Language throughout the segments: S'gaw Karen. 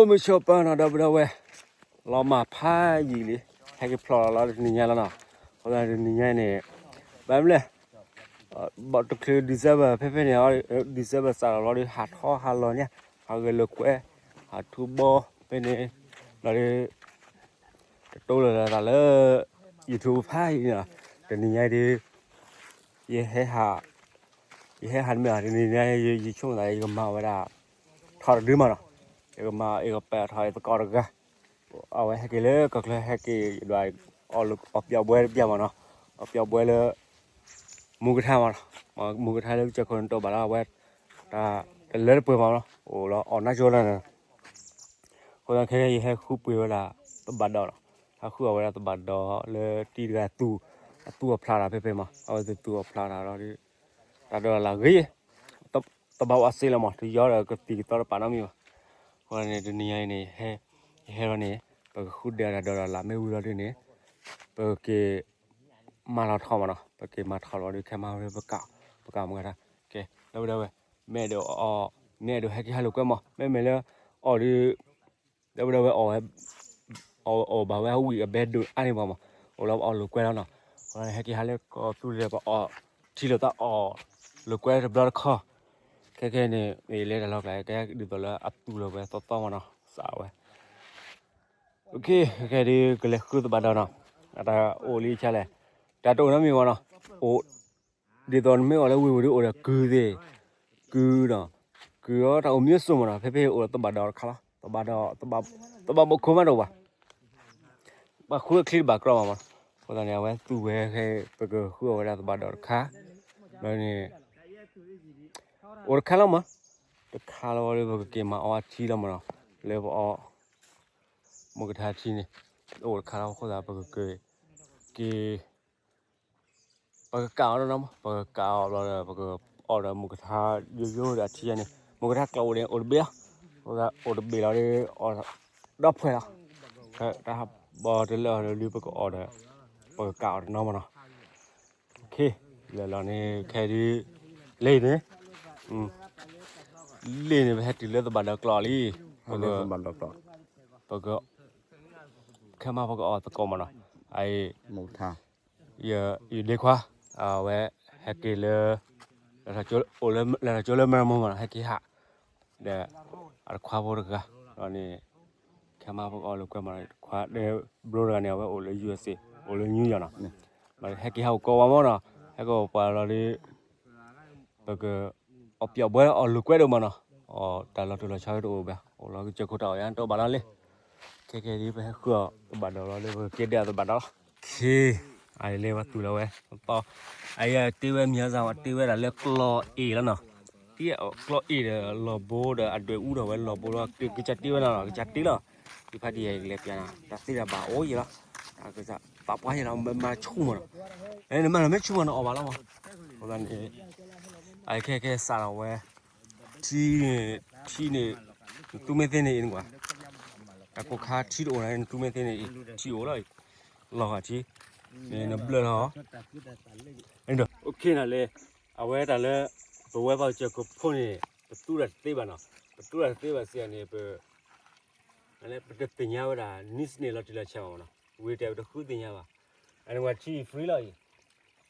အိၣ်မုာ်ဆိးပၢၤနီၤ ဒီပုၢ်ဒီဝဲၢ်, လီၤမၢ်ဖးယံာ်လံ, ဟဲက့ၤဖျိးလီၤလီၤတနံၤညါလီၤနီၤ, အဃိသတးန့ၣ်တနံၤညါအံၤန့ၣ်, ဘၣ်မနုၤလဲၣ်, ဘၣ်တချုး December ဖဲဖဲန့ၣ်, December စးထီၣ်လီၤဒီး ဟးထီၣ်ဟးလီၤညါ, ဟးဂဲၤလိာ်ကွဲ, ဟးထူဘီ, ဖဲန့ၣ်, လီၤဒီး တတိၢ်လၢၤလၢသးလၢ YouTube ဖးယံာ်န့ၣ်လီၤ, တနံၤညါအံၤဒီး ယဟဲဟး, ယဟဲဟးတမ့ၢ်ဘၣ်, တနံၤညါအံၤ ယဆိကမိၣ်သး ယကမၤဝဲဒၣ် ထီတဒုမးနီၤ, ယကမၤ ယကပဲာ်ထီၣ်ယသကိးတဂၤ, အဝဲဟဲက့ၤလၢကီၢ်ချၢဟဲက့ၤ ယဒွး အီၣ်ပျီၣ်ဘှဲတဘျီမးနီၤ, အီၣ်ပျီၣ်ဘှဲလၢ မူကထါမးနီၤ, မူကထါလၢကစၢၢ်ခိၣ်န့ၣ် တအိၣ်ဘၣ်လၢအဝဲ တၢ်တလၢတပှဲၤမးနီၤ, အိၣ်လီၤအီၣ်နါကၠိလီၤန့ၣ်, အဃိသတးခဲကနံၣ်အံၤ ယဟဲဃုပှ့ၤဝဲဒၣ် သဘၣ်ဒီးနီၤ, ဟးဃုအီၣ်ဝဲဒၣ်သဘၣ်ဒီးလၢတံၤတဂၤသူၣ်, အသူၣ်အဖျးတၢ်ဖဲဖဲမး, အဝဲသူၣ်အဖျးတၢ်ဒီး တၢ်ဒိးတၢ်လၢ်ဂ့ၤ, တဘၣ်ဝဲစ့လီၤမး, တယီဒီးကသံၣ်ကသီတပာ်နီတမံၤဘၣ်, အဃိသတးန့ၣ် တနံၤညါအံၤန့ၣ် ယဟဲလီၤန့ၣ်, ပကဃုဒဲးတၢ်ဒိးတၢ်လၢ်မ့ၢ်ဝံၤလီၤဒုန့ၣ်, ပက့ၤ မၤလီၤထီၣ်မးနီၤ, ပက့ၤမၤထီၣ်လီၤဒီး ခဲမးဝဲပကး, ပကးမုၢ်ကထါ, ကဲ, ဒီပုၢ်ဒီဝဲၢ်, မ့ၢ်အဲၣ်ဒိးအီၣ်, မ့ၢ်အဲၣ်ဒိးဟဲက့ၤဟးလိာ်ကွဲမး, မ့မ့ၢ်လၢ အီၣ်ဒီး ဒီပုၢ်ဒီဝဲၢ် အီၣ်ဝဲ, အီၣ်ဘၣ်ဝဲအဝံၣ်အဘဲဒိၣ်အါန့ၢ်ပှၤမး, အိၣ်လီၤပအီၣ်လိာ်ကွဲလီၤနီၤ, ဟဲက့ၤဟးလၢကီၢ်သူလ့ၤ ပအီၣ်ထံလိာ်သးအီၣ်လိာ်ကွဲတဘျီတခီ, ခဲခဲန့ၣ် မ့ၢ်လဲၤတၢ်လီၤကျါ ကဲဒ်သိးလၢအသူၣ်လီၤဝဲသီသီမးနီၤ, စးဝဲ ခဲခဲဒုးကလဲၤဃုသဘၣ်ဒီးနီၤ, အတၢ်အိၣ်လံဆါလဲၣ်, တၢ်တအိၣ်နီတမံၤမးနီၤ, အိၣ်, ဒ်သိးနမ့ၢ်အိၣ်လၢဝ့ၢ်ဝ့ၢ်ဒီးအိၣ်ဒီးကုၢ်သ့ၣ်, ကုၢ်ဒီး, ကုၢ်အီၤတၢ်အိၣ်မံၤစိၤမးနီၤ, ဖဲဖဲအိၣ်ဒီးသဘၣ်ဒီးတခါလီၤ, သဘၣ်ဒီး, သဘၣ်ဘိၣ်ခိၣ်မးတအိၣ်ဘၣ် ပှၤဃုအချံတဘၣ်ကြီမးမး, အဃိသတးန့ၣ် အဝဲသူဝဲခဲ ပကဃုအီၣ်ဝဲဒၣ်သဘၣ်ဒီးတခါ, ဒီးန့ၣ်, အိၣ်တခါလီၤမး, တခါလီၤဝံၤဒီး ပကက့ၤမၤအီအထံလီၤမးနီၤ, လၢပအီၣ်, မုၢ်ကထါထံန့ၣ်, အိၣ်တခါလီၤအဃိသတး ပကက့ၤ, က့ၤ ပကကးအီၤနီၤမး, ပကကးအီၤဘျီဒီး ပကအီၣ်ဒီးမုၢ်ကထါယိယိဒီးအထံယါန့ၣ်, မုၢ်ကထါကျိးအိၣ်န့ၣ် အိၣ်တဘ့ၣ်လီၤ, အိၣ်တဘ့ၣ်လီၤဒီး အီၣ်ဒီဖှဲးလီၤ, တၢ်ဘီတလၢအီၤဒီး ပကအီၣ်ဒီး, ပကကးအီၤတနီၤမးနီၤ, လၢလီၤန့ၣ် ခဲဒုး, လ့ၣ်န့ၣ်, လ့ၣ်န့ၣ် ပဟဲတုၤလၢသဘၣ်ဒီးကျိးလံ, ပက, ခဲမးပကအီၣ်သကိးမးနီၤ, အအံၤ ယဒ့ခွါ, အဝဲဟဲက့ၤလၢ, အိၣ်လၢလဲၤထီၣ်ကၠိလၢမရမိၢ်မးနီၤ, ဟဲက့ၤဟး, ဒီး, အတခွါဖိတဂၤ, ဒီးန့ၣ်, ခဲမးပကအီၣ်လိာ်ကွဲမးနီၤ, တခွါ, ဘျိတဂၤန့ၣ် အဝဲအိၣ်လၢ ယူအက်စ်အေ, အိၣ်လၢ နယူးယီၣ်နီၤ, ဟဲက့ၤဟးအိၣ်ကိးဝဲမးနီၤ, ဟဲက့ၤအိၣ်ပှၤလီၤဒီး ပက, အီၣ်ပျီၣ်ဘှဲအီၣ်လိာ်ကွဲဒိၣ်မးနီၤ, အီၣ်တၢ်လီၤတိၢ်လီၤဆီတအိၣ်ဘၣ်, အိၣ်လီၤကစၢၢ်ခိၣ်တၢ်အီၣ်ယါတအိၣ်ဘၣ်လီၤလံ, ခဲခဲဒ်ပဟဲဃုအီၣ်သဘၣ်ဒီးလီၤဒီး ပကက့ၤဒဲးအီၣ်သဘၣ်ဒီးလီၤ, ခဲ, အအံၤလၢပှၤသူၣ်လီၤဝဲ, အံၤတ့ဝဲမံၤအသး တ့ဝဲဒၣ်လၢကျီၢ်အ့ၣ်လီၤနီၤ, တ့ကျီၢ်အ့ၣ်ဒီးလီၢ်ဘိဒီးအဒွဲၣ်အူထီၣ်ဝဲလီၢ်ဘိလီၤ, ကစၢ်တ့ဝဲနီၤနီၤ, ကစၢ်တ့လီၤ, ဒုးဖးဒံးယလဲၤပျးနၤ တၢ်သ့တၢ်ဘၣ်အိၣ်ယဲလီၤ, ကစၢ်ပာ်ပှၤယဲလီၤ မၤဆူၣ်မးနီၤ, နမၤလီၤမ့ၢ်ဆူၣ်မးန့ၣ်အီၣ်ဘၣ်လီၤမး, အဃိသတးန့ၣ်, အခဲခဲစးထီၣ်ဝဲ, ထံန့ၣ်, ထံန့ၣ်, နသူမ့ၢ်သ့န့ၣ်အံၤနကွၢ်, တၢ်ကိၢ်ခါထံတအိၣ်န့ၣ် နသူမ့ၢ်သ့န့ၣ်အံၤ ထံအိၣ်လီၤအံၤ, လီၤဂာ်ထံ, နဘျၢၣ်လီၤ, အဝဲတၢ်လၢ, ပဝဲပှၤကစၢၢ်ခိၣ်ဖိန့ၣ် ပသူတၢ်တသ့ဘၣ်နီၤ, ပသူတၢ်တသ့ဘၣ်စံးန့ၣ် ပ ပတသ့ၣ်ညါဝဲဒၣ် နံၣ်စနံးလီၤတံၢ်လီၤဆဲးဘၣ်မးနီၤ, ဝံၤတဲပတဃုသ့ၣ်ညါဘၣ်, အန့ၣ်ကွၢ်ထံအံၤ free လီၤအံၤ,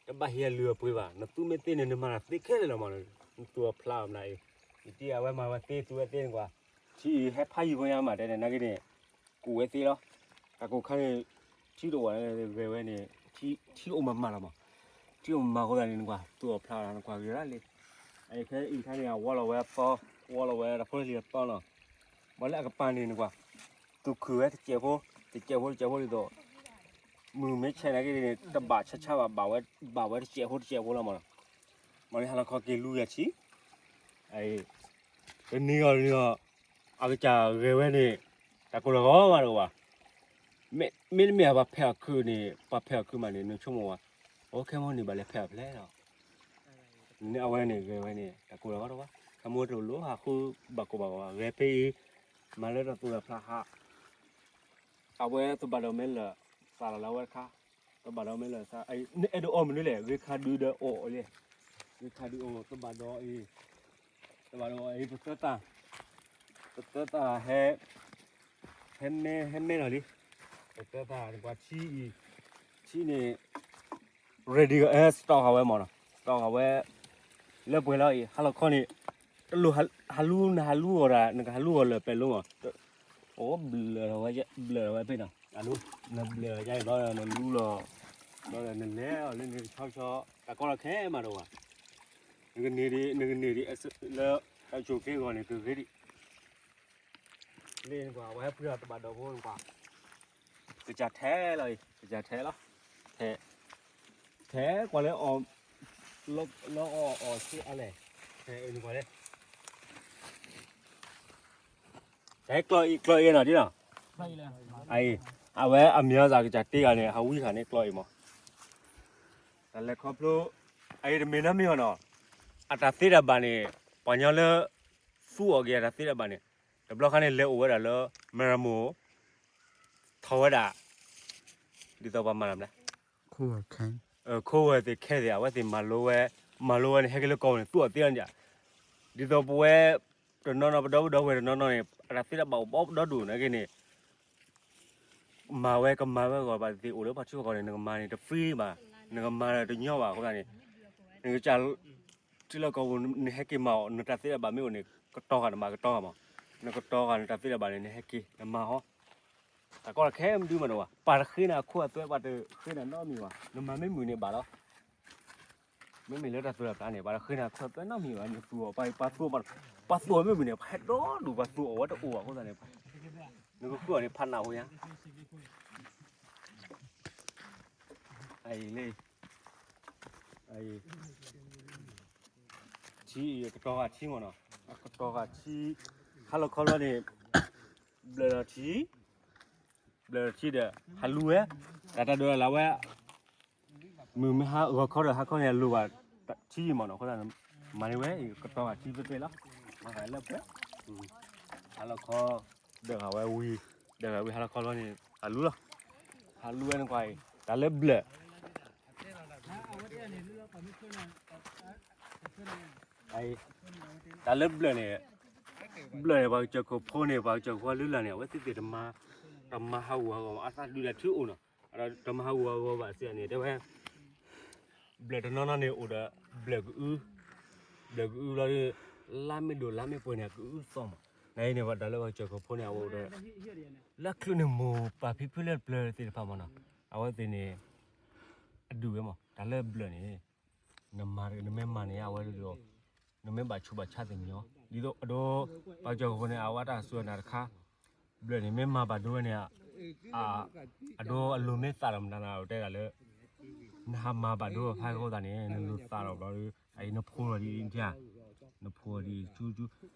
တဘၣ်ဟံးအလုၢ်အပှ့ၤဘၣ်, နသူမ့ၢ်သ့န့ၣ် နမၤတၢ်သ့ခဲလၢာ်လီၤမး, နသူအဖျါအီၤမနုၤအံၤ, ယတ့အဝဲမၤဝဲသ့ သူဝဲသ့န့ၣ်ကွၢ်, ထံအံၤဟဲဖးယံာ်ဖိညါမး တဲန့ၣ်နာ်က့န့ၣ်, ကူၣ်ဝဲသ့လီၤ, တၢ်ကိၢ်ခါန့ၣ်, ထံတအိၣ်ဂဲၤဝဲန့ၣ်, ထံအိၣ်မးမးလီၤမး, ထံအိၣ်မးမးအဃိသတးန့ၣ်နကွၢ် သူအဖျါအီၤနကွၢ်ဂ့ၤဒၣ်လံ အခဲအံၤခါန့ၣ် အဝီလီၤဝဲအသီ, ဝီလီၤဝဲတၢ်ဖိတလံၤအသီလီၤ, မ့ၢ်လၢအကပၤန့ၣ်နကွၢ်, သူခုၣ်ဝဲတစဲးဖိ, တစဲးဖိတစဲးဖိဒ်သိး, မုၢ်မ့ၢ်ဆဲးနာ်က့န့ၣ် တဘၣ်ဆါဆါဘၣ်, ဘၣ်ဝဲတစဲးဖိတစဲးဖိလီၤမး, မ့ၢ်လၢဟါလီၤခီက့ၤလူယၤဆံ, တနံၤဂီၤတနံၤဂီၤ, အကစၢ်ဂဲၤဝဲန့ၣ်, တၢ်ကိၢ်လီၤဂီၤမးတအိၣ်ဘၣ်, မ့တမ့ၢ်ပှၤဖဲးအီၣ်ခုးန့ၣ် ပှၤဖဲးအီၣ်ခုးမးန့ၣ် နဆိကမိၣ်ဝဲ, အိၣ်ခဲမုၢ်နံၤဘၣ်လဲၤဖဲးအီၣ်ဖျဲၣ်လီၤ န့ၣ်အဝဲန့ၣ်ဂဲၤဝဲန့ၣ် တၢ်ကိၢ်လီၤဂီၤတအိၣ်ဘၣ်, ခဲမုၢ်တအိၣ်လိၣ်ဟးဃုဘၣ်ကိၢ်ဘၣ်ဂီၤ ဂဲၤဖဲအံၤ, မၤလၢတၢ်သူၣ်တၢ်ဖျးဟး အဝဲသဘၣ်ဒီးမဲလၢာ်, သးလီၤလၢအဝဲတခါ, သဘၣ်ဒီးမဲလၢာ်, နအဲၣ်ဒိးအီၣ်မနုၤလဲၣ်, ဂ့ၤခါဒုးဒီးအီၣ်အီၤလဲၣ်, ဂ့ၤခါဒုးအီၣ် သဘၣ်ဒီးအံၤ, သဘၣ်ဒီးအံၤ ပသၢသၢ, ပသၢသၢဟဲ, ဟဲမဲ ဟဲမဲလီၤလံ, ပတဲသးပှၤထံအံၤ, ထံန့ၣ် ready က အဲ stock ဃာ်ဝဲမးနီၤ, stock ဃာ်ဝဲ လၢပှဲၤလီၤအံၤ ဟါလီၤခီန့ၣ်, တလိၣ်ဟးလူ နဟးလူဂီၤဒၣ် နကဟးလူဂီၤလၢာ်ပဲာ်လိမး, အိၣ်ဘျၢၣ်ထီၣ်ဝဲ ဘျၢၣ်ထီၣ်ဝဲဖဲနီၤ, နဘျၢၣ်ယါအံၤဘျီဒီးနလူလီၤ, ဘျီဒီးနလဲၤအီၤလၢန့ၣ်တဆီဆီ, တၢ်ကီလီၤခဲမးတဝဲ, နကန့ၢ်ဒံး နကန့ၢ်ဒံး လၢတၢ်ဆိၣ်က့အဂီၢ်န့ၣ် ကဂ့ၤဒံး လ့ၣ်နကွၢ် အဝဲဟဲဖှံဒီးတဘၣ်ဒီးဖိနကွၢ်, ကစၢ်ထဲလီၤအံၤ ကစၢ်ထဲလီၤ, ထဲ ထဲကွၢ်လၢအီၤ, လၢအီၤအီၤဆ့အါလဲၣ်, ထဲနကွၢ်လဲၣ်, တၢ်ဟဲကျီအံၤ ကျီအံၤနီၤဒ်နီၤ, အံၤ အဝဲအမံၤအီၤသးကစၢ်တ့ဂၤန့ၣ် ဟးဝံဃာ်န့ၣ်ကျီအံၤမး, တၢ်လဲၤခီဖျိ, အံၤတမ့ၢ်နီတမံၤဘၣ်နီၤ, အတၢ်သ့တၢ်ဘၣ်န့ၣ်, ပှၤညီလၢ သူအီၤက့ၤအတၢ်သ့တၢ်ဘၣ်န့ၣ်, တဘျီခါန့ၣ်လဲၤအိၣ်ဝဲဒၣ်လၢ မရမိၢ်, ထီၣ်ဝဲဒၣ်, ဒ်သိးပှၤမၤတၢ်မနုၤလဲၣ်, ခိၣ်ဝဲသ့ၣ်ခဲသ့ၣ် အဝဲသ့ၣ်မၤလိဝဲ, မၤလိဝဲန့ၣ် ဟဲက့ၤလၢကီၢ်ပူၤန့ၣ် သူအီၤသ့လီၤန့ၣ်, ဒ်သိးပဝဲ, တနီၤနီၤပဒီပုၢ်ဒီဝဲၢ်တနီၤနီၤန့ၣ် အတၢ်သ့တၢ်ဘၣ်အိၣ်ဘီဒီဒူၣ်နာ်က့န့ၣ် မၤဝဲကမၤဝဲအဂီၢ် ဘၣ်သ့ၣ်သ့ၣ်အိၣ်လၢပှၤထံပှၤကီၢ်န့ၣ် နကမၤန့ၣ် တ free ဘၣ်, နကမၤဒီးတညီဘၣ်အဃိသတးန့ၣ်, နကစၢ်, ထံလၢကီၢ်ပူၤ နဟဲက့ၤမၤအီၤ နတၢ်သ့တၢ်ဘၣ်မ့ၢ်အိၣ်န့ၣ် ကတီၤဃာ်နမၤကတီၤဃာ်မး, နကတီၤဃာ်နတၢ်သ့တၢ်ဘၣ်န့ၣ် နဟဲက့ၤ နမၤအီၤ, တၢ်ကီတၢ်ခဲမနုၤမးတဝဲ, ပှၤတဃ့နၤအခိၣ်အသွဲ ပှၤတဃ့နၤနီတမံၤဘၣ်, နမၤမ့ၢ်မုာ်န့ၣ်ဘၣ်လီၤ မ့မ့ၢ်လၢတၢ်သိၣ်တၢ်ဖျးန့ၣ် ပှၤတဃ့နၤခိၣ်သွဲနီတမံၤဘၣ်, နသူအီၤ ပှၤသူအီၤ, ပှၤသူအီၤမ့ၢ်မုာ်န့ၣ် ပှၤဟဲဒီဒူၣ် ပှၤသူအီၤဝဲတအိၣ်ဘၣ်အဃိသတးန့ၣ်, နကဃုအီၤန့ၣ် ဖးနးဝဲယါ, အံၤလၢ, ထံအံၤကတီၤဃာ်ထံမ့ၢ်နီၤ, ကတီၤဃာ်ထံ, ဟါလီၤခီလီၤန့ၣ်, ဘျၢၣ်ဒီးထံ, ဘျၢၣ်ဒီးထံဒီး ဟးလူဝဲ, တၢ်တၢ်ဒိးလၢဝဲ မုၢ်မ့ၢ်ဟါဂီၤခီဒီးဟါခီန့ၣ် အလိၣ်ဘၣ်ထံမ့ၢ်နီၤ, အဃိသတးန့ၣ်, မၤန့ၢ်ဝဲအံၤ ကတီၤဃာ်ထံပဲပဲလီၤ, မၤဃာ်လၢပှဲၤ, ဟါလီၤခီ, ဒၢးဃာ်ဝဲဝံၤ, ဒၢးဃာ်ဝံၤဟါလီၤခီလီၤန့ၣ် ဟးလူလီၤ, ဟးလူဝဲန့ၣ်ကွၢ်အံၤ တၢ်လၢဘျၢၣ် တၢ်လၢဘျၢၣ်န့ၣ်, ဘျၢၣ်န့ၣ် ပှၤကစၢၢ်ခိၣ်ဖိန့ၣ် ပှၤကစၢၢ်ခိၣ်လုၢ်လၢ်န့ၣ် အဝဲသ့ၣ်သ့ၣ်တမၤ, တမၤဟးဂူာ်ဟးဂီၤ အသးဒုးတၢ်ထုအိၣ်နီၤ, ဒီးတမၤဟးဂူာ်ဟးဂီၤဘၣ်စ့ၢ်န့ၣ် တဲဝဲ ဘျၢၣ်တနီၤနီၤန့ၣ်အိၣ်ဒီး ဘျၢၣ်ကအု, ဘျၢၣ်ကအုလီၤဒီး လါမ့ၢ်ဒိၣ်လါမ့ၢ်ပှဲၤန့ၣ် အကအုသီမး, နအံၤန့ၣ် ပှၤတၢ်လၢပှၤကစၢၢ်ခိၣ်ဖိန့ၣ် အဝဲအိၣ်ဒီး လၢချုးန့ၣ်မိၢ်ပၢ်ဖံဖုလၢပျၢၤသ့ၣ်တဖၣ်မးနီၤ, အဝဲသ့ၣ်န့ၣ် အဒုးဝဲမး တၢ်လၢဘျၢၣ်န့ၣ် နမၤ နမ့ၢ်မၤန့ၣ် အဝဲဒၣ် နမ့ၢ်ဘၣ်ဆူးဘၣ်ဆါသ့ၣ်ညါ, ဒ်သိးအဒိ ပှၤကစၢၢ်ခိၣ်ဖိန့ၣ် အဝဲတၢ်စူၢ်တၢ်နာ်တခါ, ဘျၢၣ်န့ၣ်မ့ၢ်မၤဘၣ်ဒိဝဲန့ၣ်, အဒိအလိၤမ့ၢ်သးဒီးမတၤနၤတဲဒၣ်လၢ နဟးမၤဘၣ်ဒိဖးအဃိသတးန့ၣ် နလိၤသးဒီးဘျီဒီး အံၤနဖိလီၤဒ်အံၤ, နဖိလီၤဒ်အံၤ ကၠူကၠူ,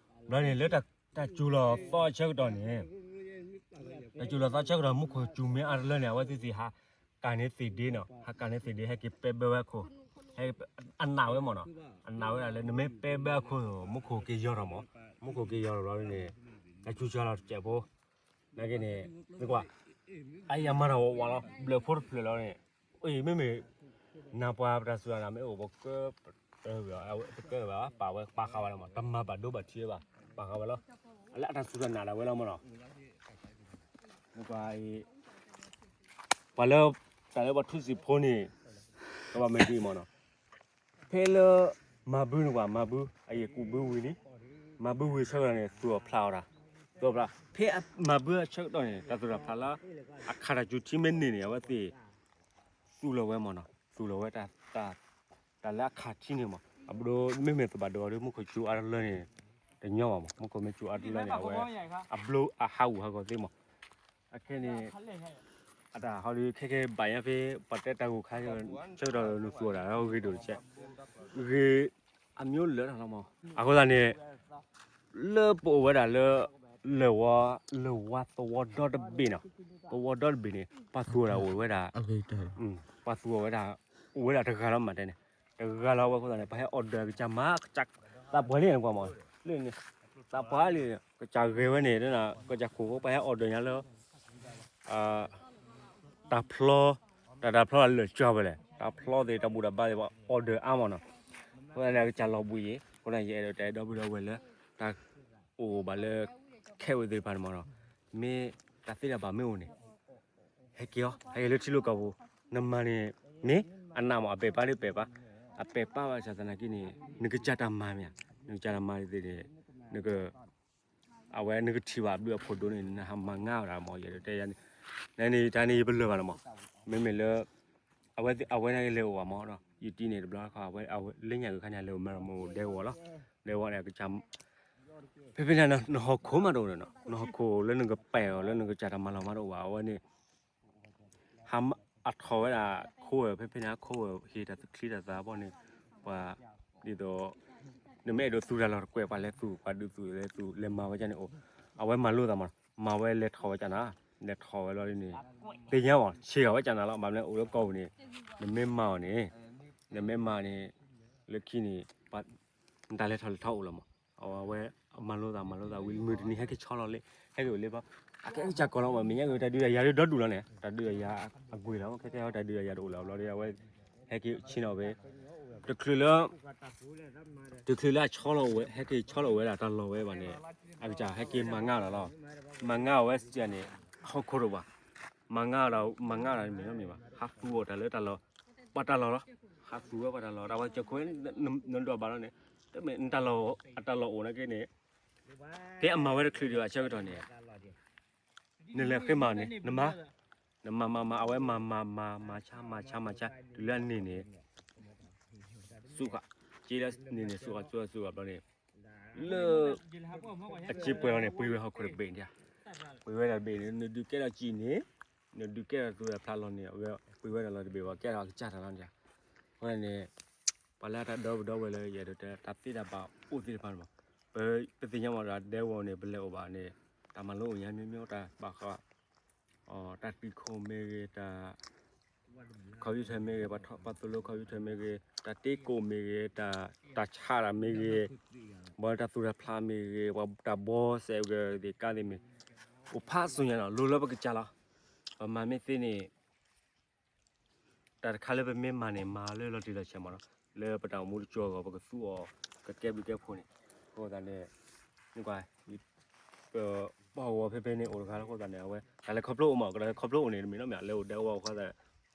ဘျီန့ၣ်လၢတၢ်စူၤလီၤသီအဆၢကတီၢ်န့ၣ် တၢ်စူၤလီၤသီအဆၢကတီၢ် မူခိၣ်စူၤမ့ၢ်အါတလၢန့ၣ် အဝဲသ့ၣ်သ့ၣ်ဟးကၣ်န့ၢ်သ့ၣ်ဒ့နီၤ, ဟးကၣ်န့ၢ်သ့ၣ်ဒ့ ဟဲက့ၤပဲဘၢဝဲအခိၣ်, ဟဲ အနာ်ဝဲမးနီၤ, အနာ်ဝဲဒၣ်လၢနမ့ၢ်ပဲဘၢအခိၣ် မူခိၣ်က့ၤယီၤထီၣ်မး, မူခိၣ်က့ၤယီၤထီၣ်ဘျီန့ၣ် တၢ်စူၤစှၤလီၤတစဲးဖိ, နာ်က့န့ၣ် နကွၢ် အယၤမၤတၢ်ဝးဝးလီၤ ဘျၢၣ်ဖိတဖျၢၣ်လီၤန့ၣ်, အ့ မ့မ့ၢ် နပှၤပတၢ်စူၤနၤမ့ၢ်အိၣ် ပက တကဲဘၣ် ပာ်ဝဲ ပာ်ဃာ်ဝဲလီၤမး, တမၤဘၣ်ဒိဘၣ်ထံးဘၣ် ပာ်ဃာ်ဝဲလီၤ, အလၢအတၢ်စူၤတၢ်နာ်ဒၣ်ဝဲလီၤမးနီၤ, ပှၤလၢ တၢ်လၢပှၤထူစံာ်ဖိန့ၣ် ကဘၣ်မ့ၢ်ဒ်အံၤမးနီၤ, ဖဲလၢ မၤဘုန့ၣ်ကွၢ် မၤဘု အယံာ်ကူးဘုဝံၤလံ, မၤဘုဝံၤအဆၢကတီၢ်န့ၣ် သူၣ်အီၤဖျးအီၤတၢ်, သူၣ်အီၤဖျး ဖဲအမၤဘုအဆၢကတီၢ်န့ၣ် တၢ်သူၣ်တၢ်ဖျးလၢ အခးတၢ်စူၤထံမ့ၢ်န့ၢ်န့ၣ် အဝဲသ့ၣ် သူၣ်လီၤဝဲမးနီၤ, သူၣ်လီၤဝဲ တၢ်လၢအခးထံန့ၣ်မး, အဘျီမ့မ့ၢ်သဘၣ်ဒိဒီး မူခိၣ်စူၤအါတလၢန့ၣ် တညီဘၣ်မး, မူခိၣ်မ့ၢ်စူၤအါတလၢန့ၣ် အဝဲ အဘျီအဟးဂူာ်ဟးဂီၤသ့မး, အခဲန့ၣ် အတၢ်ဟီဒုးခဲကဲဘၣ်ညါဖဲ ပှၤတဲတၢ်ဂိၢ်ခါ ဆၢကတီၢ်နသူၣ်အီၤတၢ်ဂ့ၤဒိၣ်တကဲး, ဂ့ၤ အမျိုးလၢာ်တၢ်လီၤမး, အဃိသတးန့ၣ် လၢပအိၣ်ဝဲဒၣ်လၢ လၢၢ်ဝါ လၢၢ်ဝါသဝီဒီတဘ့ၣ်နီၤ, သဝီဒီတဘ့ၣ်န့ၣ် ပှၤသူၣ်အီၤဒၣ်အိၣ်ဝဲဒၣ်, ပှၤသူၣ်အီၤဝဲဒၣ် အိၣ်ဝဲဒၣ်တဂၤလီၤမးတဲန့ၣ်, တဂၤလီၤဝဲအဃိသတးန့ၣ် ပှၤဟဲ order ကစၢ်မၤ သးပှၢ်လံန့ၣ်ကွၢ်မး, လၢန့ၣ် သးပှၢ်လံ ကစၢ်ဂဲၤဝဲန့ၣ် ကစၢ်ခိၣ်ဖိပှၤဟဲ order ညါလၢ တၢ်ဖျီ, တၢ်တၢ်ဖျီအလၢာ်ကၠီဝဲလဲၣ်, တၢ်ဖျီသ့ၣ်တၢ်ဘူၣ်တၢ်ဘါသ့ၣ်ပှၤ order အါမးနီၤ, အဃိသတးန့ၣ် အကစၢ်လီၤဘှံးအံၤ, အဃိသတးယအဲၣ်ဒိးတဲဒီပုၢ်ဒီဝဲၢ်လၢ တၢ်အိၣ်ဘၣ်လၢ ခဲဝဲသ့ၣ်တဖၣ်န့ၣ်မးနီၤ, မ့ၢ် တၢ်သ့တၢ်ဘၣ်မ့ၢ်အိၣ်န့ၣ် ဟဲက့ၤအီၤ ဟဲက့ၤလၢထံလိာ်ကီၢ်ပူၤ, နမၤန့ၣ် မ့ၢ်အနးမး အပဲာ်ပာ်ဒ်ပဲာ်ပာ်, အပဲာ်ပာ်ဘၣ်ဆၣ်သနာ်က့န့ၣ် နကစၢ်တၢ်မၤမ့ၢ်ဧါ, နကစၢ်တၢ်မၤသ့ၣ်န့ၣ် နက အဝဲနကထံၣ်ဘၣ်ဘျုးအဖှိၣ်ဒိၣ်န့ၣ် နဟးမၤငါအီၤဒၣ်မး ယတဲယၤန့ၣ်, နန့ၣ်တၢ်န့ၣ်ယပလၢၢ်ဘၣ်လီၤမး, မ့မ့ၢ်လၢ အဝဲန့ၣ်ကလဲၤအိၣ်ဘၣ်မးဒီး ယတံၤန့ၣ်တဘျီခီ အဝဲလၢညါကခါန့ၣ် လဲၤအိၣ်မ့ၢ်မ့ၢ်ဒဲကဝီၤလီၤ, ဒဲကဝီၤန့ၣ် ကစၢ် ဖဲဖဲန့ၣ် နဟီၣ်ခိၣ်မးတအိၣ်ဒီးနီၤ, နဟီၣ်ခိၣ်လၢနကပဲာ်အီၤလၢနကစၢ်တၢ်မၤလီၤမးတအိၣ်ဘၣ်, အဝဲန့ၣ် ဟးအထီၣ်ဝဲဒၣ်ခိၣ်ဝဲ ဖဲဖဲန့ၣ် အခိၣ်ဝဲဟ့ၣ်တၢ်သူၣ်ချံတၢ်သးဘီန့ၣ်, ပှၤ ဒ်သိး နမ့ၢ်အဲၣ်ဒိးသူတၢ်လီၢ်တကွဲး ပှၤလဲၤသူ ပှၤဒုးသူလဲၤသူ လဲၤမၤဝဲဒ်န့ၣ်အိၣ်, အဝဲမၤလိသးမး မၤဝဲလဲၤထီၣ်ဝဲကၢ်နၤ, လဲၤထီၣ်ဝဲလီၤဒ်န့ၣ် သ့ၣ်ညါမး ဆ့ၣ်ဂၤဝဲကၢ်နၤလီၤ, ဘၣ်မနုၤအိၣ်လၢကီၢ်ပူၤန့ၣ် နမ့ၢ်မၤအီၤန့ၣ် နမ့ၢ်မၤန့ၣ် လၢခံန့ၣ် နတၢ်လဲၤထီၣ်လဲၤထီအိၣ်လီၤမး, အဝဲမၤလိသးမၤလိသးဝံၤ မုၢ်တနံၤဟဲက့ၤဆီလီၤလံ, ဟဲက့ၤအိၣ်လံဘီ, အကဲကစၢ်ကီၢ်လီၤမး မဲာ်ညါက့ၤတၢ်ဒုးတၢ်ယၤဒ်ဒီဒူၣ်လီၤန့ၣ် တၢ်ဒုးတၢ်ယၤအကွံာ်လီၤ, ခဲကဲတၢ်ဒုးတၢ်ယၤတအိၣ်လၢၤဘျီဒီး အဝဲ ဟဲက့ၤဆ့ၣ်နီၤဝဲ တချုးလၢ တချုးလၢအဆီလီၤအိၣ်ဝဲ ဟဲက့ၤဆီလီၤအိၣ်ဝဲဒၣ်တၢ်လီၢ်ဝဲဘၣ်န့ၣ် အကစၢ်ဟဲက့ၤမၤငါအီၤလီၤ, မၤငါအီၤဝဲစ့ၢ်န့ၣ် ဟီၣ်ခိၣ်တအိၣ်ဘၣ်, မၤငါအီၤဒီး မၤငါအီၤဒီးမ့ၢ်နီတမံၤဘၣ်, ဟးသူအီၤတၢ်လၢတၢ်လီၢ်, ပှၤတၢ်လီၢ်လီၤ, ဟးသူဝဲပှၤတၢ်လီၢ် တၢ်ဝဲကၠီခိၣ်ဝဲ နဒွးဘၣ်လီၤန့ၣ် တမ့ၢ်နတၢ်လီၢ် အတၢ်လီၢ်အိၣ်နာ်က့န့ၣ် ဖဲအမၤဝဲတချုးဒံးဘၣ်အဆၢကတီၢ်န့ၣ် နလဲၤဃ့မၤန့ၣ် နမၤ, နမၤမၤမၤ အဝဲမၤမၤမၤမၤဆါမၤဆါမၤဆါ တုၤလၢအန့ၢ်န့ၣ် စူးဃာ်, က့လၢန့ၣ်န့ၣ်စူးဃာ်စူးဃာ်စူးဃာ်ဘျီန့ၣ် လၢ အစ့ပှဲၤလီၤန့ၣ် ပှ့ၤဝဲဟီၣ်ခိၣ်တဘ့ၣ်န့ၣ်, ပှ့ၤဝဲဒၣ်တဘ့ၣ်န့ၣ် နဒုးကဲထီၣ်စံာ်န့ၣ်, နဒုးကဲထီၣ်သူတၢ်ဖျါလီၤန့ၣ် အဝဲပှ့ၤဝဲဒၣ်လီၤတဘ့ၣ်ဘၣ် ကဲထီၣ်အကစၢ်တၢ်လီၤန့ၣ်, အဃိန့ၣ် ပှၤလၢတၢ်ဒီပုၢ်ဒီဝဲၢ်လၢယအဲၣ်ဒိးတဲ တၢ်သ့တၢ်ဘၣ်အိၣ်သ့ၣ်တဖၣ်န့ၣ်မး, ပ ပသ့ၣ်ညါမးဒီးဒဲဝီၤန့ၣ် ပလဲၤအိၣ်ဘၣ်န့ၣ် တၢ်မၤလိအိၣ်ညါမျိုးမျိုးတၢ်ဘၣ်ဃး တၢ်တံၤခိၣ်မ့ၢ်ဂ့ၤ, တၢ် computer မ့ၢ်ဂ့ၤ, ပှၤသိၣ်လိ computer မ့ၢ်ဂ့ၤ, တၢ်တ့ကိၣ်မ့ၢ်ဂ့ၤ, တၢ် တၢ်ဆးတၢ်မ့ၢ်ဂ့ၤ, ဘၣ်တၢ်သူတၢ်ဖျါမ့ၢ်ဂ့ၤ, ပှၤတၢ်ဘီစဲးဂ့ၤ သ့ၣ်ကါသ့ၣ်မ့ၢ် အိၣ်ဖးစိညါနီၤ လိၤလၢပကစၢ်လီၤ. ပမၤမ့ၢ်သ့န့ၣ် တၢ်တခါလၢပမ့ၢ်မၤန့ၣ် မၤလၢလီၤတံၢ်လီၤဆဲးမးနီၤ, လၢပတၢ်အိၣ်မူတစိၤအဂီၢ် ပကသူအီၤ ကကဲဘျုးကဲဖှိၣ်န့ၣ်, အဃိသတးန့ၣ် နကွၢ် ပ ပှၤဂီၤဖဲဖဲန့ၣ်အိၣ်တဂၤလၢအဃိသတးန့ၣ် အဝဲ တၢ်လဲၤခီဖျိအိၣ်မး ကတၢ်လဲၤခီဖျိအိၣ်န့ၣ် တမ့ၢ်နီတမံၤ လဲၤအိၣ်ဒဲဝီၤအဃိသတး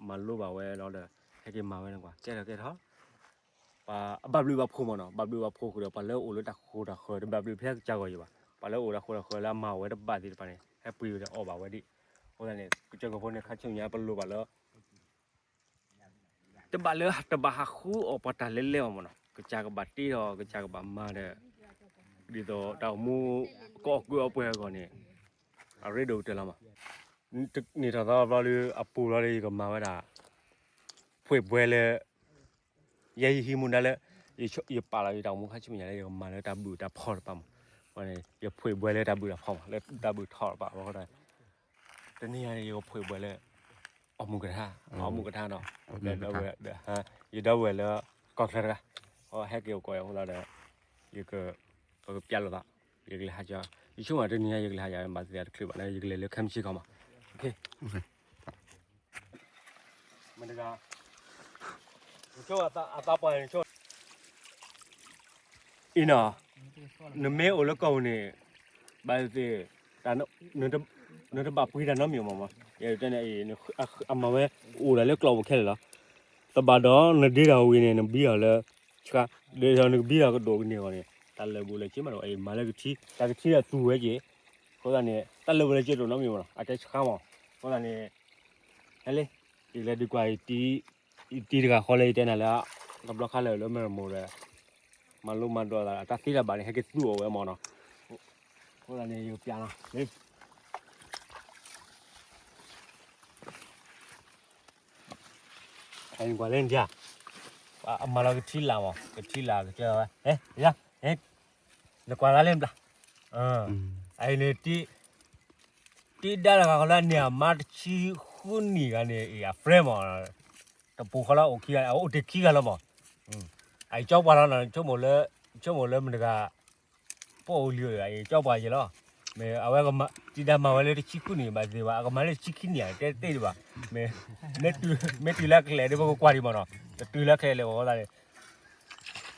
မၤလိဘၣ်ဝဲလီၤဒီး ဟဲက့ၤမၤဝဲန့ၣ်ကွၢ် ကဲထီၣ်ကဲထီၣ် ပှၤအဘၣ်ဘျုးဘၣ်ဖှိၣ်မးနီၤ, ဘၣ်ဘျုးဘၣ်ဖှိၣ်ဃုာ်ဒီး ပှၤလၢအိၣ်လၢတၢ်ဃိတၢ်ဃၢၤ တဘၣ်ဘျုးဖဲကစၢ်ဂီၢ်ယံၤဘၣ်, ပှၤလၢအိၣ်တၢ်ဃိတၢ်ဃၢၤလၢအမၤဝဲတဘၣ်သ့ၣ်တဖၣ်န့ၣ် ဟဲပှ့ၤဝဲဒီးအီၣ်ဘၣ်ဝဲဒၣ်, အဃိသတးန့ၣ် ကစၢၢ်ကီၢ်ဖိန့ၣ် ခါဆူညါပလိၣ်ဘၣ်လၢ တဘၣ်လၢတဘၣ်ဟးဃုအီၣ်ပှၤတၢ်လဲၤလဲၤအီၤမးနီၤ, ကစၢ်ကဘၣ်တ့ထီၣ် ကစၢ်ကဘၣ်မၤဒီး ဒ်သိးတၢ်အိၣ်မူ ကအီၣ်ကုၢ်အီၣ်ပှဲၤအဂီၢ်န့ၣ် အရ့ဒိၣ်ကတၢၢ်လီၤမး, န့ၣ်ထီၣ်သီဘျီဒီး အပူၤဘျီဒီး ယကမၤဝဲဒၣ် ဖှ့ၣ်ဘှဲလၢ ယဲယဟံးမူဒါလၢ ယပာ်လီၤယတၢ်အိၣ်မူခါဆူမဲာ်ညါလၢ ယကမၤလၢတၢ်ဘုၣ်တၢ်ဖှီၣ်တဖၣ်မး, ယဖှ့ၣ်ဘှဲလၢတၢ်ဘုၣ်တၢ်ဖှီၣ်မး လၢတၢ်ဘုၣ်ထီၣ်တဖၣ်အဃိဒီး တနံၤအံၤန့ၣ် ယကဖှ့ၣ်ဘှဲလၢ အီၣ်မူကထါ, အီၣ်မူကထါနီၤ, ယဒီပုၢ်ဝဲၢ်လၢ ကီၢ်ချၢတဂၤ ဟဲက့ၤအိၣ်ကိးယၤအဃိသတးဒီး ယက ပကပျဲလိာ်သး, ယကလဲၤဟးကၢ, ယဆိကမိၣ်တနံၤညါ ယကလဲၤဟးကၢ ဘၣ်သ့ၣ်သ့ၣ်တချုးဘၣ်န့ၣ် ယကလဲၤလၢခဲမုၢ်ဆ့ၣ်ခီမး, မ့ၢ်တဂၤ အသးပှၢ်န့ၣ် အံၤနီၤ, နမ့ၢ်အိၣ်လၢကီၢ်ပူၤန့ၣ် ဘၣ်သ့ၣ်သ့ၣ် နတဘၣ်ပှ့ၤတၢ်နီတမံၤမးမး, ယတဲန့ၣ်အံၤ အမၤဝဲ အိၣ်ဒၣ်လၢကျီၢ်ပူၤခဲလၢာ်လီၤ, သဘၣ်ဒီးနဒ့တၢ်ဝံၤန့ၣ် နဘံအီၤလၢ ဆှါ, ဒ်သိးနကဘံအီၤကဒိၣ်ကန့ၢ်အဂီၢ်န့ၣ် တၢ်လၢာ်ဘူၣ်လၢာ်စ့မးဒီး အံၤမၤလၢကထံ တၢ်ကထံဒီးသူဝဲက့ၤ, အဃိသတးန့ၣ် တၢ်လၢာ်ဘူၣ်လၢာ်စ့ဒိၣ်နီတမံၤမးနီၤ အကဲဆှါမး, အဃိသတးန့ၣ် ဟဲလံ, ယကလဲၤဒုးကွၢ်ယတံၤတဂၤဃီလၢယတဲနၤလၢ တဘျီခါလၢာ်လၢမဲၢ်ရမိၢ်ဒီး မၤလိမၤဒိးသး တၢ်သ့တၢ်ဘၣ်န့ၣ် ဟဲက့ၤသူအီၤဝဲမးနီၤ, အဃိသတးန့ၣ် ယကပျဲနီၤ အံၤကွၢ်လၢနဒံးဧါ, အမၤလီၤကထံလာ်မး ကထံလာ်ကစၢ်ဝဲ, နကွၢ်လၢလၢဘျါ, အံၤန့ၣ် တံၤဒါတဂၤဃီလၢအန့ၢ်အမါတဆံဃုနံၣ်ဂၤန့ၣ် အံၤအ friend မး, တပူၤဃီလၢအိၣ်ခံဂၤ အအိၣ်တ့ၢ်ခံဂၤလီၤမး, အံၤကၠီပှၤလီၤနီၤ ဆိကမိၣ်လၢ ဆိကမိၣ်လၢမတၤတဂၤ ပအိၣ်လံဧါ အံၤကၠီပှၤယဲလီၤ, မ့ၢ်အဝဲ တံၤဒါမၤဝဲလၢတဆံဃုနံၣ်ဘၣ်သ့ၣ်ဘၣ် အကမၤလၢတဆံခံနံၣ်ဧါ တဲတ့ၢ်ဒံးဘၣ်, မ့ၢ် မ့ၢ်တုၤလၢကလဲာ်ဒီး ပကကွၢ်ဒံးမးနီၤ, တတုၤလၢကလဲာ်လၢပဃိသတးန့ၣ်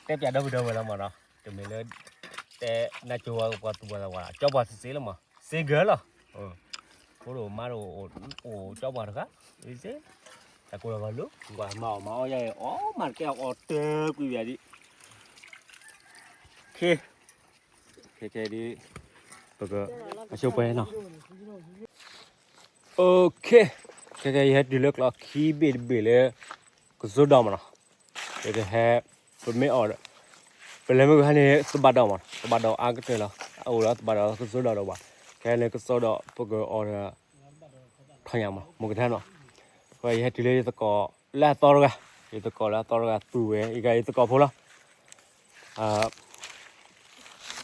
တဲပျးဒီပုၢ်ဒီဝဲၢ်လီၤမးနီၤ, တမ့ၢ်လၢ တဲနၢ်ကၠိဝဲပှၤသူၣ်ဘၣ်သးဝး ကၠီပှၤစ့ၢ်လီၤမး single လီၤ, ဖိဒိၣ်မါဒိၣ်အိၣ်ကၠီပှၤတဂၤ, တၢ်ကိၢ်လီၤဘၣ်လိၤ, ကွၢ်မၤအီၣ်မၤအီယဲအီၣ်မၤတကဲအီၣ်တကွံာ်ဘၣ်ဒံး, ခဲ, ခဲခဲဒ်, ပက, အဆိပှဲၤနီၤ, အိၣ်ခဲ, ခဲခဲယဟဲတုၤလၢကျီခံဘ့ၣ်တဘ့ၣ်လၢ ကစိဒီးမးနီၤ, ပကဟဲ, ပမ့ၢ်အီၣ်, ပလဲၤမုၢ်ဟါန့ၣ် သဘၣ်ဒီးမး, သဘၣ်ဒီးအါကတၢၢ်လီၤ, အိၣ်ဒီးသဘၣ်ဒီးကစိဒီးဒီးဘၣ်, ခဲန့ၣ်ကစိဒီး ပကအီၣ်ဒီး ထီၣ်ညါမး မ့ၢ်ကထါနီၤ, ယဟဲတုၤလၢယသကိးလၢအသီတဂၤ, ယသကိးလၢအသီတဂၤသူဝဲ, ယကယသကိးဖိလီၤ,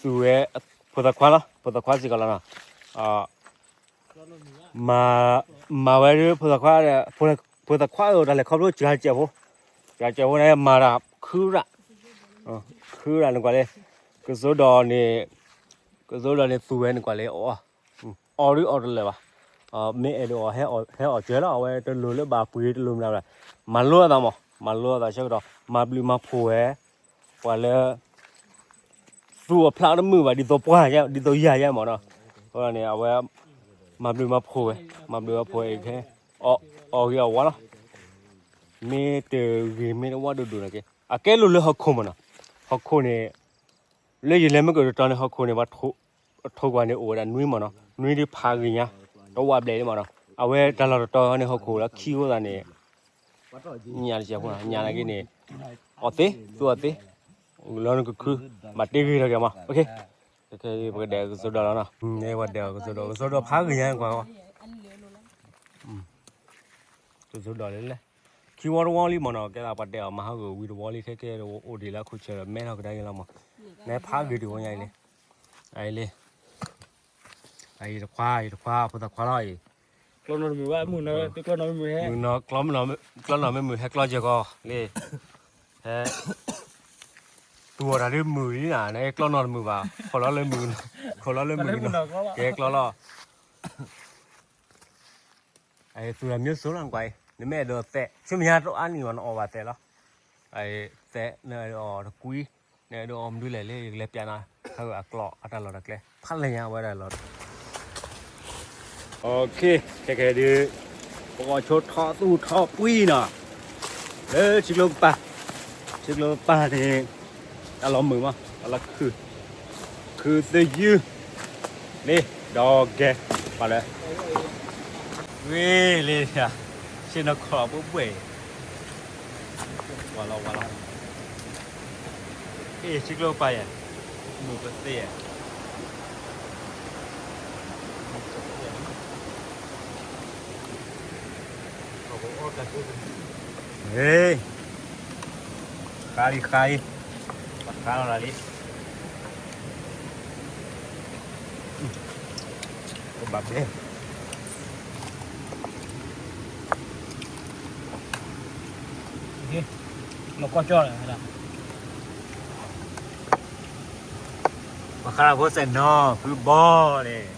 သူဝဲ, ဖိသၣ်ခွါလီၤ, ဖိသၣ်ခွါစ့ၢ်ကီးလီၤနီၤ, မၤ, မၤဝဲဒ်ဖိသၣ်ခွါ, ဖိသၣ်ခွါအတၢ်လဲၤခီဖျိ စှၤစဲးဖိ, စှၤစဲးဖိန့ၣ် မၤတၢ်ခုရၣ်, ခုရၣ်နကွၢ်လၢ, ကစိဒီးန့ၣ်, ကစိဒီးန့ၣ်သူဝဲနကွၢ်လၢ, အီၣ်ဒ်အီၣ်တလၢာ်ဘၣ်, မ့ၢ်အဲၣ်ဒိးအီၣ်, ဟဲအီၣ်စၢၤလီၤ, အဝဲတလိၤလၢဘၣ်ပှ့ၤတလိၤမနုၤဘၣ်, မၤလိအသးမး, မၤလိအသးဆၢကတီၢ် မၤဘျုးမၤဖှိၣ်ဝဲ, ပှၤလၢ သူအီၣ်ဖျါတမုာ်ဘၣ် ဒ်သိးပှၤ, ဒ်သိးယၤယဲမးနီၤ, အဃိန့ၣ် အဝဲ, မၤဘျုးမၤဖှိၣ်ဝဲ, မၤဘျုးမၤဖှိၣ်ဝဲ, အီၣ်ဂ့ၤအီၣ်ဝါလီၤ, မ့ၢ်တဂ့ၤမ့ၢ်တဝါဒိၣ်ဒိၣ်န့ၣ်က့, အကဲလိာ်လၢဟီၣ်ခိၣ်မးနီၤ, ဟီၣ်ခိၣ်န့ၣ်, လၢယလဲၤမ့ၢ်ကတတီၤန့ၣ် ဟီၣ်ခိၣ်န့ၣ် ပှၤထိကွၢ်န့ၣ်အိၣ်ဝဲဒၣ်နွံမးနီၤ, နွံဒ်ဖးဂ့ၤညါ, တဝၣ်ဘျဲၣ်လံမးနီၤ, အဝဲတၢ်လီၢ်တတီၤန့ၣ် ဟီၣ်ခိၣ်လၢခံဃိသးန့ၣ် ညၣ်တစဲးဖိ, ညၣ်နာ်က့န့ၣ်, အီၣ်သ့, သူအီၣ်သ့, လီၤနကခု, မၤတ့ဂ့ၤထီၣ်က့ၤမး, ပကဒဲးကစိဒီးလီၤနီၤ, ပကဒဲးကစိဒီး, ကစိဒီးဖးဂ့ၤညါကွၢ်, ကစိဒီးလၢလဲၣ်, ခံဝီတဝီလံမးနီၤ, ကဲသးပှၤဒဲးအီၤမၤဟးဂီၤဝံၤတဝီလံ ခဲကဲအိၣ်ဒံးလၢအခိၣ်ဆၢဒီး မဲထီၣ်ကဒါက့ၤလီၤမး, နဲဖးဂ့ၤတဝီညါအံၤလံ, အံၤလံ အံၤတခွါ, အံၤတခွါ, ဖိသၣ်ခွါလီၤအံၤ, ကျီနီၢ်တမုာ်ဘၣ်, မုာ်နီၢ်, ကျီနီၢ်မ့ၢ်မုာ်, ကျီနီၢ်မ့ၢ်မုာ် ဟဲကျီစၢၤကီးလံ, ဟဲ, သူအီၣ်တၢ်ဒ်မုာ်လံနၤ, နဟဲကျီနီၢ်တမုာ်ဘၣ်, ခိးလီၤလၢမုာ်, ခိးလီၤလၢမုာ်, ကဟဲကျီလီၤ, အသူတၢ်မ့ၢ်စိလီၤနကွၢ်အံၤ, နမ့ၢ်အဲၣ်ဒိးသဲး, ဆူမဲာ်ညါတအါနံၣ်ဘၣ်နအီၣ်ဘၣ်သဲးလီၤ, သဲးနအီၣ်တကွံ, နအဲၣ်ဒိးအီၣ်မနုၤလဲၣ်လၢ ယကလဲၤပျးနၤ, ဟးဂီၤအကျီၢ်အတၢ်လီၢ်တၢ်ကျဲ, ဖးလဲၢ်ညါဝဲဒၣ်လီၤ ခဲခဲဒုး, ပဂီၤဆိထီၣ်သူၣ်ထီၣ်ပှံၤနီၤ, လၢထံကျိပပၢ်, ထံကျိပပၢ်န့ၣ်, တၢ်လီၤမုာ်မး, တၢ်လီၤခုၣ်, ခုၣ်သယုၢ်, လံ, ဒီးကဲ, ပှၤလၢ, ဝ့ၢ်လံ, ဆ့ၣ်နီၤခီၣ်ဘှဲဘှဲ, ဝါလီၤဝါလီၤ အ့ၣ် ထံကျိပၢ်ယဲၢ်, မုာ်ပသ့ယဲၢ်, ဟ့ၣ်, ဃါလံဃါလံ, ပှၤဃါလီၤလံ, ကဘၣ်ဘဲ လီၤကီၢ်ကၠီလီၤ, ပှၤဃါလီၤဖိစဲးနီၤ ဖုဘီန့ၣ်, ဖုကဲသၢ, ဖု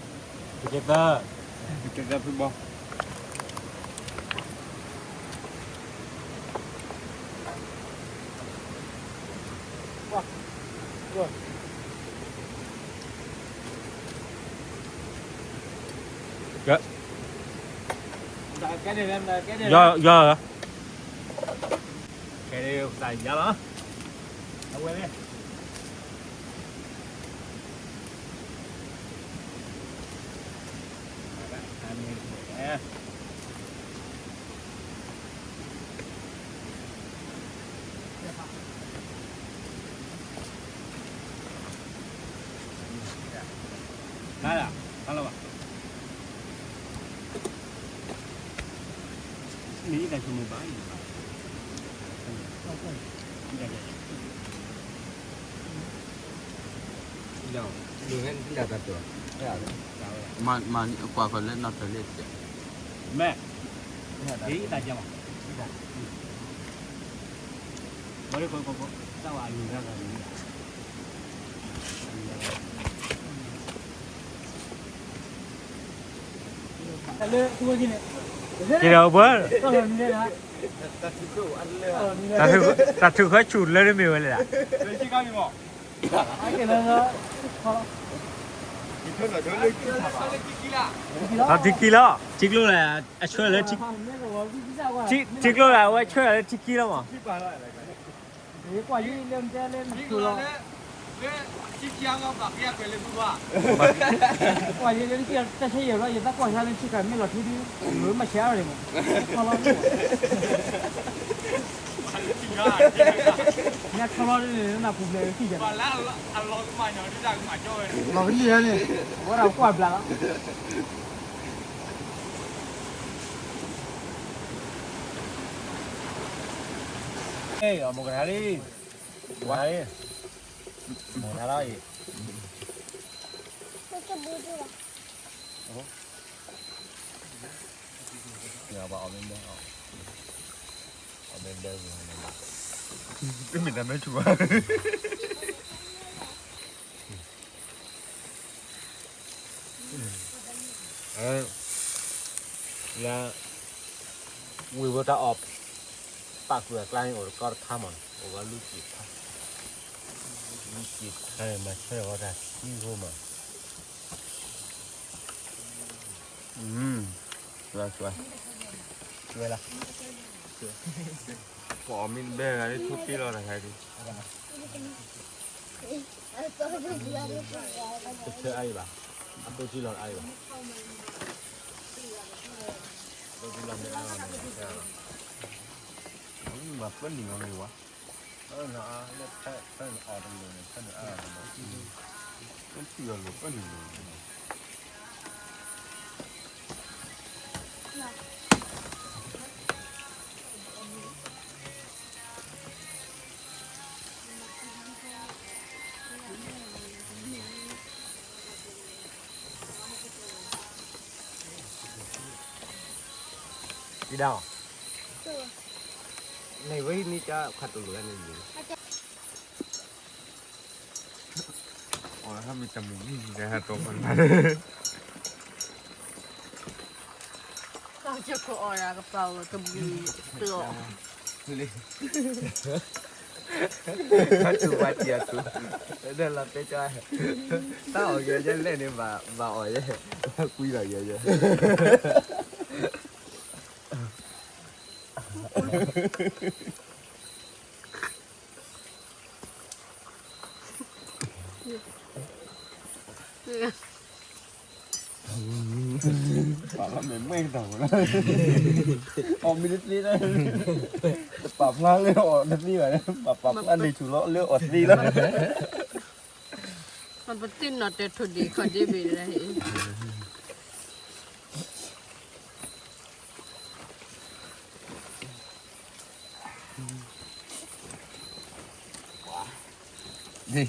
ကဲသၢဖုဘီ ယီၤ, ယီၤ, ခဲအံၤသးယါလီၤ, အဝဲလဲၣ် နံၤတၢ်ဆိကမိၣ်ဘၣ်အံၤဘၣ်, မ့ၢ်တၢ်ဆိကမိၣ်ဘၣ်အံၤဘၣ်, ဒ်န့ၣ်, ဒ်န့ၣ်တၢ်တၢ်တၢၢ်, မ့ၢ်, ဒ်တၢ်ကဲဘၣ်, ဘၣ်လၢကီကီကီ, တၢ်ဝဲအလူၤတၢ်တၢ်တၢ် ကဲဒီးဘၣ်, တၢ်ထုးဃီဆူၣ်လၢနမ့ၢ်ဝဲလဲၣ်, ကဲလၢ, ထံခံလီၤ, ထံကျိလၢအဆှၢလၢ, ထံကျိလၢအဝဲဆှၢလၢထံခံလီၤမး. ကွၢ်ယဲလၢတၢ်ဆဲယဲၢ်ဘျီ ယသးကွၢ်ဆါလၢထံကမ့ၢ်လီၤထူဒု, မ့ၢ်ဆဲအါလီၤန့ၣ်မး, ထီလီၤန့ၣ်မး, ညါထီလီၤန့ၣ် နပူၤဖျဲးထံၣ်ယၤ, လီၤကနံၣ်န့ၣ် ဝဲဒၣ်ကွၢ်ဘျးလီၤ. မိၢ်ကထါလံ, မိၢ်ကထါလံ, မိၢ်ကထါလီၤအံၤ, မ့ၢ်တၢ်မဲာ်ဆူၣ်ဘၣ် လၢ ဝ့ၢ်ဝဲတၢ်အီၣ် ပာ်ကွံာ်အကျါန့ၣ် အိၣ်တကီတခါမး, အိၣ်ဝဲလူက့ၤဖး, လူက့ၤဖးန့ၣ် မၤဆၢထၢၣ်ဝဲတၢ်သံဖိမး, ဝဲလီၤ, ပအီၣ်မ့ၢ်တဘဲဂၤလၢထိတ့လီၤတခါဒံး တဆၢအါအံၤဘၣ်, အတိၢ်ထံလီၤအါအံၤဘၣ်, အတိၢ်ထံလီၤမ့ၢ်အါလီၤန့ၣ်, မၤပၢနံၤလီၤန့ၣ်ဝဲ, အီၣ်တလိၤန့ၣ် ဖဲနအါလီၤန့ၣ်, ထံလီၤလိၤပၢနံၤလိၤန့ၣ် ဒ်ဒၣ်, န့ၣ်ဝဲန့ၣ်ကခါတလိၤန့ၣ်, အီၣ်ဟဲမ့ၢ်တမုာ်မ့ၢ်ဟဲတီၤပှၤနၤ, တၢ်အီၣ်ကၠိခိၣ်အီၣ်ဒၣ်ကပၤဝဲကဘုးတအီၣ်, တူၢ်ဘၣ်တံၢ်အတူၢ်, ဒီးလီၤတဲကၠီ, တၢ်အီၣ်ကၠိလဲၣ်န့ၣ် ဘၣ်အီၣ်ယဲ, ကွံလီၤယဲယဲ ပာ်လီၤမဲာ်မွဲၢ်ကတၢၢ်လီၤ, အီၣ်မ့ၢ်တသ့လၢ, တပာ်ဖျါလၢအီၣ်တသ့ဘၣ်, ပာ်ဖျါန့ၢ်ဆူၣ်လီၤလၢအီၣ်သ့လီၤ, ပသ့ၣ်နီၣ်တဲထိၣ်ဒံးခီၣ်ဒ့ဘ့ၣ်လၢဟံၣ် ဒ်အံ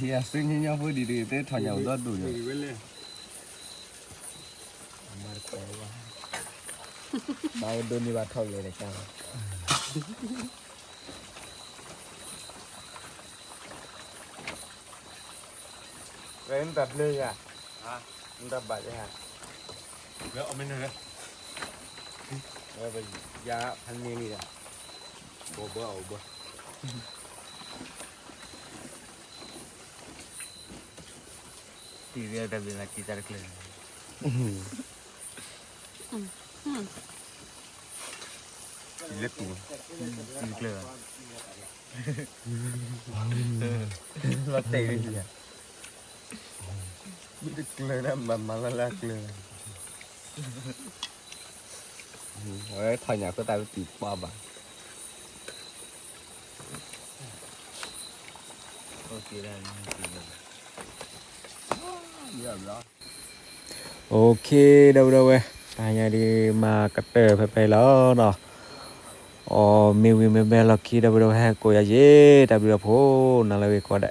ၤ အစုညါညါဖိဒံးတဂ့ၤ တဲထီၣ်ညၣ်အိၣ်ဒီဒူၣ်ညါ, ဘၣ်ကဒိးန့ၢ်ဘၣ်ထီၣ်လဲၣ်တကါလီၤ, ဝဲနတၢ်ဘျၢယၤ, နတၢ်ဘၣ်ယၤ, ဝဲအီၣ်မ့ၢ်နၢၤလၢ, ဝဲပယါဖးန့ၢ်လံဒီး, ဘီဘၢအီၣ်ဘၢ တံၤဝဲတၢ်ဘျုးလၢတံၤတၢ်တကျၢၤ, တံၤလၢတူၢ်, တံၤတကျၢၤဘၣ်, လီၤတဲာ်လံ, မ့ၢ်တကျၢၤဒၣ်မၤမၤလၢလၢကျၢၤ, အဝဲထီၣ်ညၣ်ဖိတၢ်လၢတံၤပီၢ်ဘၣ်. OK ဒီပုၢ်ဒီဝဲၢ်, တဟါညါဒ်မၤကတၢၢ်ဖဲဖဲအံၤလီၤနီၤ. အီၣ်မ့ၢ်ဝံၤမ့ၢ်ဘဲလီၢ်ခံ ဒီပုၢ်ဒီဝဲၢ် ဟဲကိးယၤယ့ၣ် တၢ်ဘျုးတၢ်ဖှိၣ် နၤလၢအဂ့ၤကိးဂၤဒဲး.